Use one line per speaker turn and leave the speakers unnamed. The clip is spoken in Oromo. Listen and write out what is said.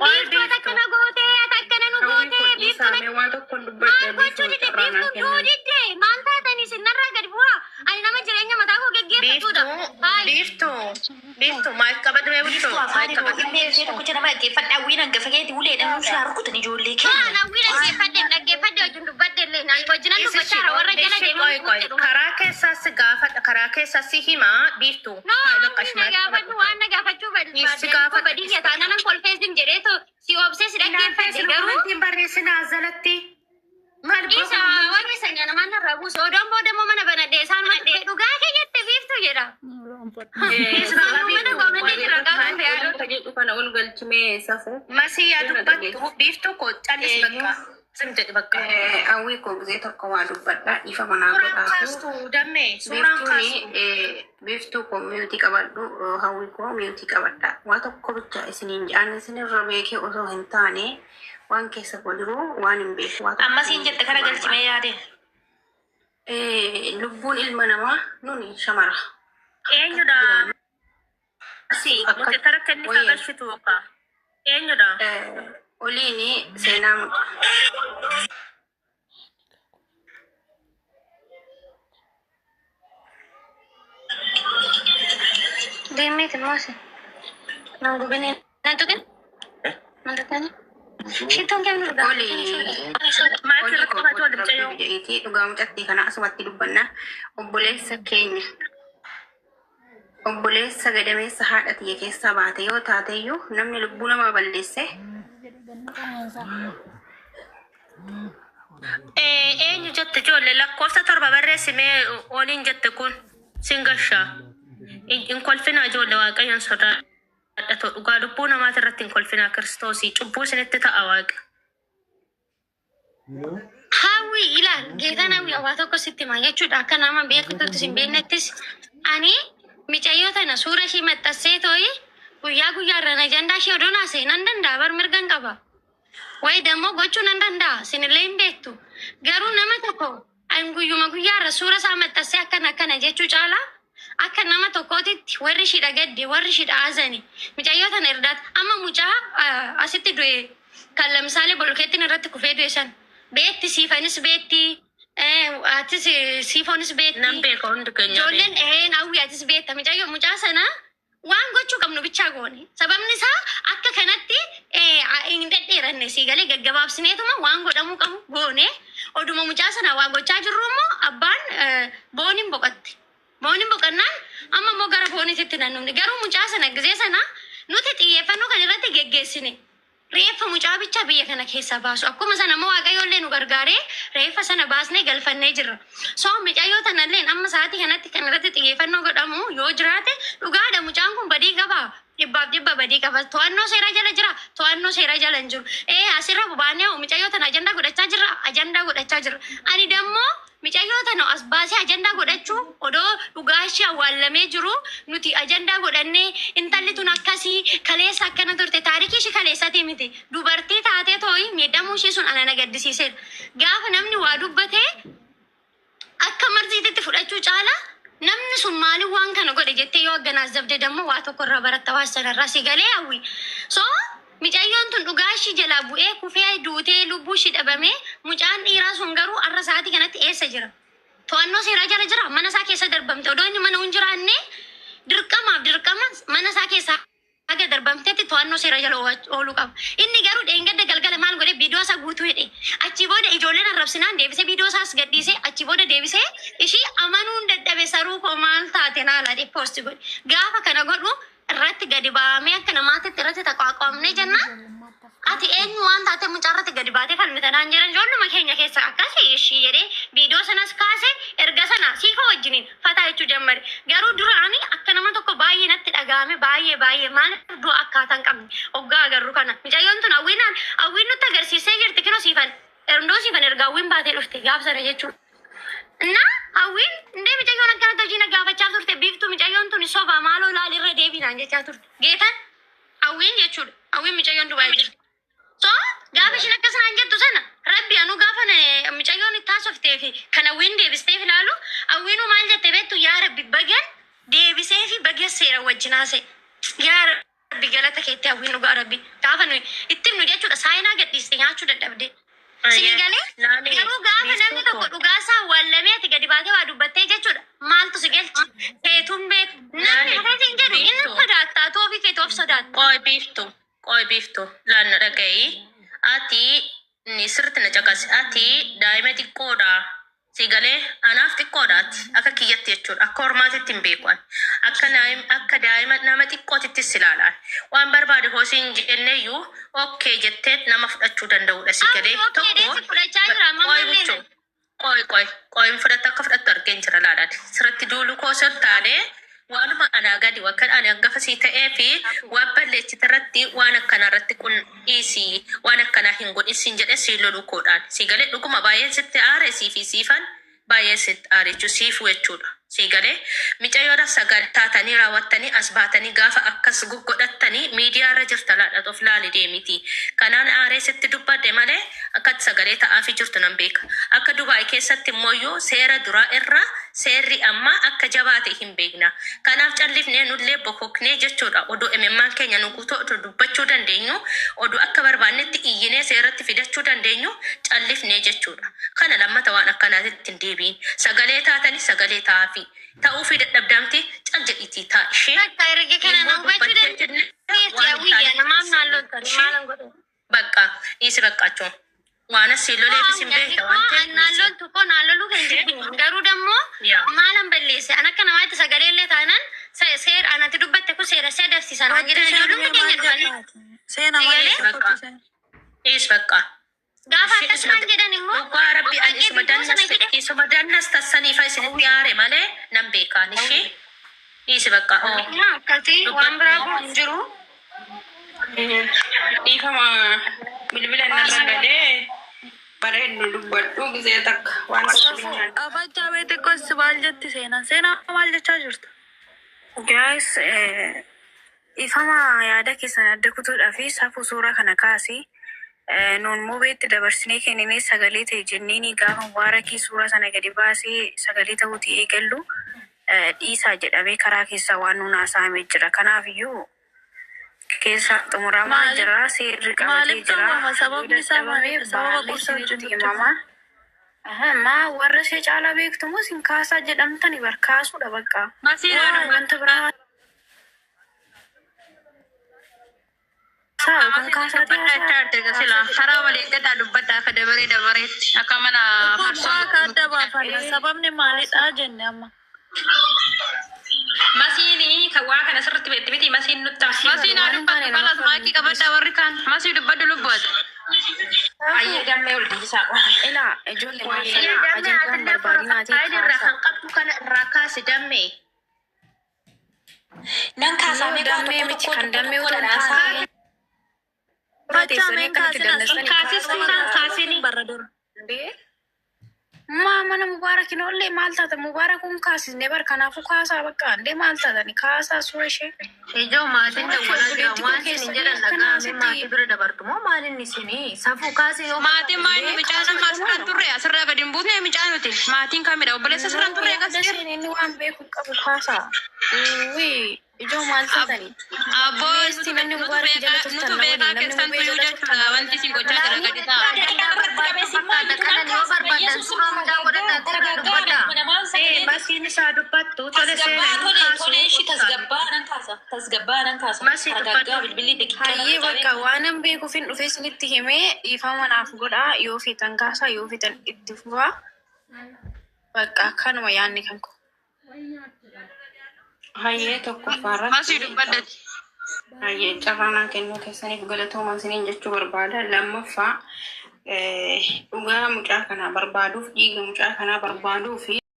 Maal
Biiftuu ati
biiftu?
akkana gootee ati akkana nu
Hawwii
gootee
koo
biiftuun
dhiisaa mee waa tokkon
maal
dubbadha
gochuu
biiftuu
didde
carraa naa
biiftuun du'uu
kennan.
didde maal taatanii isin narraa gad bu'aa ani nama jireenya mataa koo geggeeffatudha.
Biiftuu,
Hayi.
biiftuu, biiftuu maayik qabadhu mee
Biiftuu
biiftuu maayik
afaan
qabadhu.
ilmee ishee tokkicha nama dhaggeeffadhaa wiin hangafa keeti uleedhaan nu shaa rukutan ijoollee
Haa
keenya.
hawwii dhaggeeffadhe dhaggeeffadhe wajjin dubbadhe illee ani wajjinan
Isishi,
dubbachaa warra jala
ishi
deeman
qoy qoy
jedhu.
karaa keessaas gaafadha karaa keessaas si himaa biiftuu.
No
Haa bakka
hawwii na
maayik
gaafadhu
qabadhu.
waan na gaafachuu
Si
barbaadde ani koo
gaafadha
badii kee taanaan kolfeesin jedheetu si obsee si
Ilaaltee
dhaggeeffadhe
isin
garuu
komentiin barreessinaa jalatti. Maal
isa warri sanya namaan narraa buusu odoon booda immoo mana banadhe isaan madde dhugaa kee jette biiftuu jedha. Isaan mana komentii jira gaafa fe'aa.
Akka jedhu kana ol galchimee safuu.
Masii yaa
Irra
dubbattu
dhageessu.
biiftuu koo callis
Eenyu?
bakka. Sim jedhi bakka.
Hawwii koo gisee tokko waa dubbadha. Ifa manaa
Suuraan
godhaatu.
kaastu dammee suuraan
Biiftuuni
kaastu.
biiftuu koo miyuutii qabadhu. Hawwii koo miyuutii qabadha. Waa tokko bicha isiniin jedhan isinirra beekee osoo hin taane waan keessa koo jiru waan hin beeku waa tokko
Amma siin jette kana galchimee yaade.
Lubbuun ilma namaa nuni shamara.
Eenyudha? Masii
Akka
nuti tara kenni
wayii
kagalchitu bakka. Eenyudha?
oliini seenaa mucaa.
Deemeeti moose. Nan gubinee nan tuqin. Nan tuqin. Shittoon kennu dhugaa.
Oli
Maayikii
olii
irratti
koo
qabatu
kootu
waliin
rabbi
cayoo.
biyya dhugaa mucattii kana asumatti dubbanna. Obboleessa keenya obboleessa gadameessa haadha tiyya keessaa baate yoo taateyyuu namni lubbuu namaa balleesse
Eenyu jette ijoollee lakkoofsa torba barreessimee oliin jette kun sin gashaa. Hin kolfinaa ijoollee waaqayyoon sodaadha dhugaa lubbuu namaati irratti hin kolfinaa kiristoosii cubbuu isinitti ta'a waaqa.
Hawwi ilaal geetaan hawwi waa tokko sitti hima jechuudha akka nama beektutti sin beeknettis ani micayyoo tana suura ishii maxxansee tooyi guyyaa guyyaarraan ajandaa ishee odoo naasee nan danda'a bar mirgan qaba. Wayi dammoo gochuu nan danda'a sinillee hin beektu garuu nama tokko an guyyuma guyyaarra suura isaa maxxansee akkana akkana jechuu caalaa akka nama tokkootitti warri ishii gadde warri ishii azani micayyoo tana irdaat amma mucaa asitti du'e kan lamsaalee bolkeettiin irratti kufee du'e san beetti siifanis beetti atis siifoonis
Nan
beetti
beeka hundi keenya
ijoolleen hawwi atis beetta micayyoo mucaa sana waan gochuu qabnu bichaa goone sababni isaa akka kanatti hin dhedheeranne sii galee gaggabaabsineetuma waan godhamuu qabu goone oduma mucaa sana waa gochaa jirru immoo abbaan booniin boqotte. Booniin boqonnaan amma immoo gara booniititti nan dhumne garuu mucaa sana gizee sana nuti xiyyeeffannoo kan irratti geggeessine reeffa mucaa bichaa biyya kana keessaa baasu akkuma sana immoo waaqayyoollee nu gargaaree reeffa sana baasnee galfannee jirra. So mucayyoo tanallee amma sa'aatii kanatti kan irratti xiyyeeffannoo godhamu yoo jiraate dhugaadha mucaan kun badii qaba. Dhibbaaf dhibba badii qaba. To'annoo seeraa jala jira. To'annoo seeraa jala hin jiru. Ee asirra bubaanee mucayyoo tana ajandaa godhachaa jirra. Ajandaa godhachaa jirra. Ani dammoo mucayyoo tana as baasee ajandaa godhachuu odoo dhugaa ishee awwaallamee jiru nuti ajandaa godhannee intalli tun akkasii kaleessa akkana turte taarikii ishee kaleessatii miti. Dubartii taatee tooyi miidhamuu ishee sun ana na gaddisiiseera. Gaafa namni waa dubbatee akka marziititti fudhachuu caala namni sun maaliif waan kana godhe jettee yoo agganaazabde dammoo waa tokko irraa baratta waa sanarraa si galee hawwi. So micayyoon tun dhugaa ishii jalaa bu'ee kufee duutee lubbuu ishii dhabamee mucaan dhiiraa sun garuu arra sa'aatii kanatti eessa jira? To'annoo seeraa jala jira mana isaa keessa darbamte odoo inni mana hin jiraanne dirqamaaf dirqama mana isaa keessa haga darbamtetti to'annoo seera jala ooluu qaba. Inni garuu dheengadda galgala maal godhe viidiyoo isaa guutuu hidhe. Achi booda ijoolleen arrabsinaan deebisee viidiyoo isaas gadhiisee achi booda deebisee ishii amanuun dadhabe saruu koo maal taate naala dhee poosti godhe. Gaafa kana godhu irratti gadi bahamee akka namaatitti irratti taqaaqamne jennaan ati eenyu waan taate mucaa irratti gadi baatee falmitanaan jedhan ijoolluma keenya keessa akkasii ishii jedhee viidiyoo sanas kaase erga sana siifa wajjiniin fataa jechuu jammare. Garuu dura ani akka nama tokko baay'ee natti dhagahame baay'ee baay'ee maaliif du'a akkaataa hin qabne hoggaa agarru kana. Mucayyoon tun hawwiinaan hawwiin nutti agarsiisee jirti kinoo siifan. Erndoo siifan erga hawwiin baatee dhufte gaaf sana jechuudha. እና hawwiin indee mucayyoon akkanatti hojii na gaafachaa turte biiftuu mucayyoon tun soba maaloo ilaali irra deebiinaan jechaa turte. Geetan hawwiin jechuudha. Hawwiin mucayyoon Dubaay jirti. So gaafa ishiin akkas naan jettu sana rabbi anuu gaafa mucayyoon itti haasoftee fi kan hawwiin deebisteef ilaalu hawwiinuu maal jette beektu yaa rabbi bagan deebisee fi bagan seera wajjin haasa'e. Yaa rabbi galata keetti hawwiin dhugaa rabbi gaafa nuyi Sinii galee
Laalee
garuu gaafa namni
biiftuu
tokko
koo.
dhugaasaa awwaallamee ati gadi baatee waa dubbattee jechuudha. Maaltu si galche? Keetuun beeku. Namni
Laalee
hafeeti hin jedhu inni
biiftuu.
sodaattaa atu ofii keetu of sodaatta.
Qoy biiftuu. Qoy biiftuu. Laanna dhaga'i. Ati ni sirriitti na caqasi. Ati daa'ima xiqqoodha. Si galee anaaf xiqqoodha ati. Akka kiyyatti jechuudha. Akka hormaatitti hin beeku ani. Akka naa'im akka daa'ima nama xiqqootitti si ilaalaan. Waan barbaade hoo siin jenneyyuu okay jettee nama fudhachuu danda'udha. Si galee
Amma okay
tokko
deesi fudhachaa jira amma
qoy
ammallee.
buchoo. Qoy qoy qoy hin fudhatta akka fudhattu argeen jira laadhaan. Sirriitti duuluu koo osoo hin taane waanuma anaa gadi wakkan ani hangafa sii ta'ee fi waan balleessite irratti waan akkanaa irratti kun dhiisii waan akkanaa hin godhin siin jedhee siin loluu koodhaan. Si galee dhuguma baay'een sitti aare sii fi siifan baay'een sitti aare jechuudha siifuu jechuudha. Si galee micayyoodhaaf sagal taatanii raawwattanii as baatanii gaafa akkas guggodhattanii miidiyaa irra jirta laadha of laali deemiti. Kanaan aaree sitti dubbadhe malee akkatti sagalee ta'aafii jirtu nan beeka. Akka Dubaay keessatti immoo seera duraa irra seerri ammaa akka jabaate hin beekna. Kanaaf callifnee nullee bokoknee jechuudha. Oduu imimmaan keenya nu guutuu oduu dubbachuu dandeenyu, oduu akka barbaannetti iyyinee seeratti fidachuu dandeenyu callifnee jechuudha. Kana lammata waan akkanaatitti hin deebiin. Sagalee taatanii sagalee ta'aafi. Ta'uu fi dadhabdaamti cal jedhiitii taa ishee.
Bakka erga kana na
Immoo
hubachuu
dubbattee jenne
dandeessi
waan hin
hawwiyya
taane
namaaf naan
dhiisi.
loltani
Ishee
maalan godhu.
bakka dhiisi baqqaachuun. Waan asii loleefis hin beekta waan ta'eef
Naan
dhiisi.
loltu koo naan loluu kan
Ishee
jibbine garuu dammoo
yaa.
maalan balleesse an akka namaatti sagalee illee taanaan seera anatti dubbatte kun seera si adabsiisa naan
Kottu
jedhan
seenaa
ijoollumti
maal
keenya dhufanii
jedhaati? Seenaa maal
sagalee
Dhiisi
jedha
bakka.
kottu seenaa?
Dhiisi bakka.
gaafa
Ishee
akkas
isuma
naan jedhan immoo
dhugaa
of
rabbi ani
dhaqee
isuma
bilbila sana
dannas
jedhe
isuma dannas tassaniifa isinitti aare malee nan beekaan ishee dhiisi bakka. Oo
Na akkasii waan biraa
dubbadhu.
kun hin jiru. Dhiifama bilbila narra galee bareeddu dubbadhu gisee takka waan akka
Safuu
bichaan.
afachaa bee xiqqoo si maal jetti seenaan? Seenaa maal jechaa jirta?
Guys, ifama yaada keessan adda kutuudhaa fi safuu suuraa kana kaasi. Nuun mubeetti dabarsinee kenninee sagalee ta'e jenneeni gaafa mubaarakii suuraa sana gadi baasee sagalee ta'uutii eegallu dhiisaa jedhamee karaa keessaa waan nuun haasa'amee jira. Kanaaf iyyuu keessa xumuramaa
Maaliif
jira, seerri qabatee
maaliif
jira.
dhowwama?
Yoo
Sababni isaa
dadhabame
maalidha? Sababa
baallee
qubsa wajjin
isinitti
nutti hima.
himama. Aha, maa warra ishee caalaa beektu moo isin kaasaa jedhamtani bar kaasuudha bakka.
Masiin haa
Waa
dubbadhu.
wanta biraa haasaa yookaan
Masiin
kaasaatii
dubbadhaa
haasaa
jecha arteega sila
kaasaa
karaa
jedhamtani.
walii gadaa dubbadhaa akka dabaree dabareetti akka mana
Tokkoffaa
farsoo
akka adda baafanna.
Ee,
Sababni maalidha
kaasaa.
jenne amma.
Masiin kan waa kana sirriitti beekti miti masiin nutti
Masiin bar
Masiin haa
waan hin
dubbadhu
taane nama
kalas maakii
falmisiisu.
qabadhaa warri kaan masii dubbadhu lubbuwate.
Ayyee
Saafuu
dammee ol dhiisaa.
ilaa ijoollee maal
Ishee
sanaa
dammee
ajandaan
atillee
barbaadinaatii
faayilii irraa
kaasaa.
kan qabdu kana irraa kaasi dammee.
Nan
Noo
kaasaa meeqaa
dammee
tokko
miti
tokko
kan
tokko
dammee
tokko
utuu hin
dhaan
taane
haasa'ee.
suuraa
Fachaa
teessanii
meen
akkanatti
kaasin as
dannastanii
Kaasis
kaasaa
tuunaan
barbaadu.
kaasini.
barra dura.
Ndee? Maa mana mubaarakin ollee maal taata mubaarakuun kaasisne bar kanaafuu kaasaa bakka ndee maal taatani kaasaa suura ishee.
Ijoo maatiin
Suura ishee
dawwalaa jira.
obboleettii koo
Waan isin
keessanii
jedhan
akkana
dhaga'ame
asitti
maatii bira dabartu moo maal inni isinii? Safuu kaasee yoo
Maatiin maa inni
ndee
mucaan
kaasuu
amma asirraan
jedhamaa.
turre asirraa gadi hin buusne mucaa nuti maatiin kamidha obboleessa asirraan
Noo
turre
yaada
akkas jira.
seen inni waan beeku qabu kaasaa. Wii ijoo maal taatani?
Abboo
Meesti
nutu
namni
nutu
mubaarak jala
beekaa
turtan
nutu
na
beekaa
waliin namni
keessan
mubee
tuyyuu
jala turtan
jechuudha
na
wanti
waliin.
isin gochaa jira gadi ta'a.
Daqiiqaa irratti qabeessi immoo
fakkaata.
iyyuu nan
Kanan yoo
kaasa.
barbaadan
Yesuus
suuraa mucaa godhadhaa
tasgabbaa
sirraa
tasgaggaa
dubbadhaa.
namaan
Ee
sagalee
masiin isaa dubbattu tole
tasgabbaa
seenaa hin
tole
kaasu
tole ishii
obsaan.
tasgabbaa nan kaasa tasgabbaa nan kaasa
Masii
targaggaa
dubbadhu.
bilbilli daqiiqaa
Hayyee
irratti
bakka
qabee
waanan beekuufin dhufee isinitti himee dhiifama naaf godhaa yoo feetan kaasaa yoo feetan itti fufaa bakka akkanuma yaadni kan koo.
Hayyee tokkoffaa
Masii
irratti
dubbadhati.
hayyee carraa naa kennuu keessaniif galatoomaa isiniin jechuu barbaada. Lammaffaa dhugaa mucaa kanaa barbaaduuf dhiiga mucaa kanaa barbaaduu fi